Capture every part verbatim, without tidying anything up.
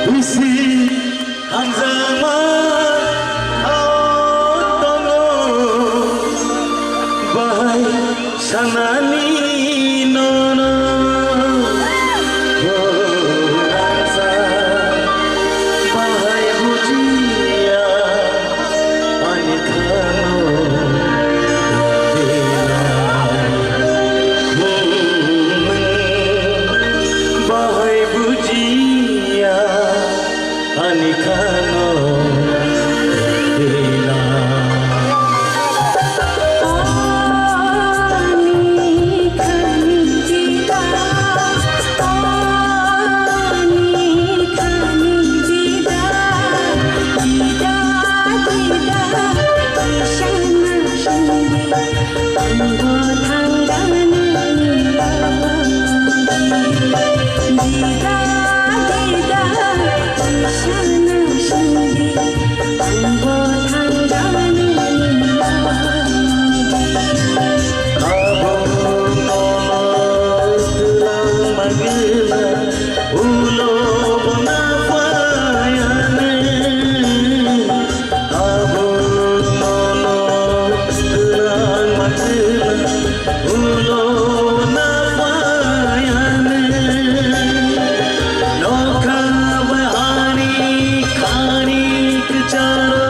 Bisi hamjakma kha tongo, bahai sanani nono. Khorangsa bahai bujiya ani khano dena. Bahai bujiya ani khano dena. Ulo bona payane, abo nono twlang matwla, ulo bona payane. Nokha bahani khani kwcharo,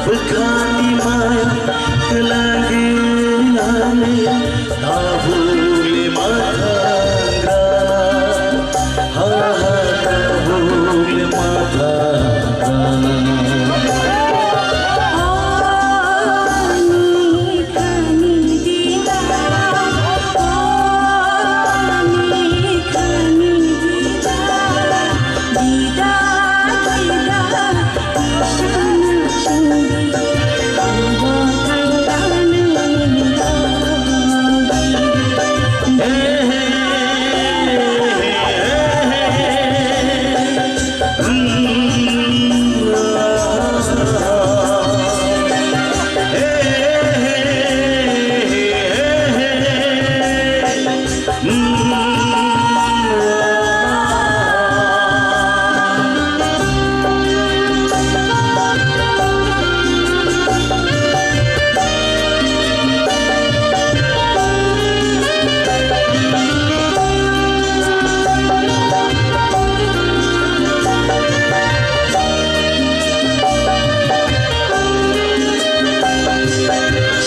bwkhani maya twlangwi ani. Tabukle matha grana, ha ha, tabukle matha grana.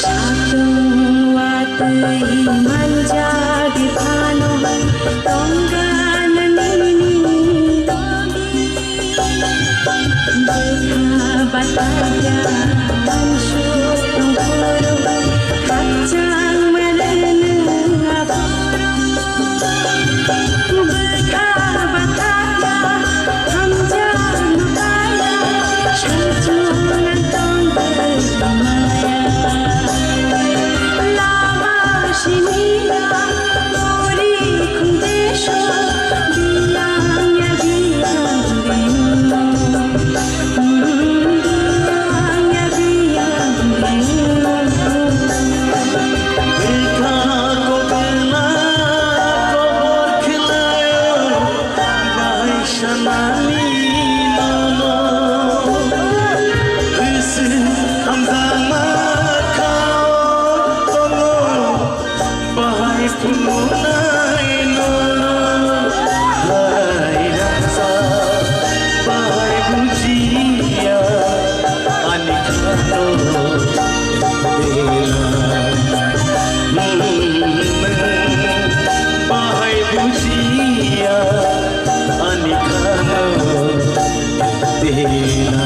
Satung watwi manjak phano tongkha nini logi. Bwkha bataya mansuk tongphuru khakchang malen aphuru. Bwkha bataya hamjak nukaya samchung tongkha maya. Lama siniya puri khunde so biyang ya biyang biyang. Bahai phunuknai nono, hai rangchak, bahai bujiya ani khano dena. Bahai bujiya ani khano dena.